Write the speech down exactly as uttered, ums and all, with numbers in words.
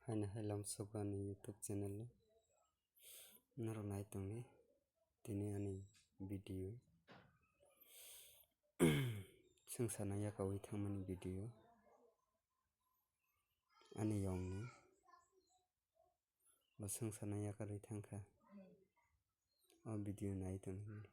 Haino hai lamsogo ani YouTube channel o. Norok nai tongdi tini ani video. Swngcharno yakarwi thangmani video. Ani yongni. Bo swngcharno yakarwi thangkha. O video nai tongdi.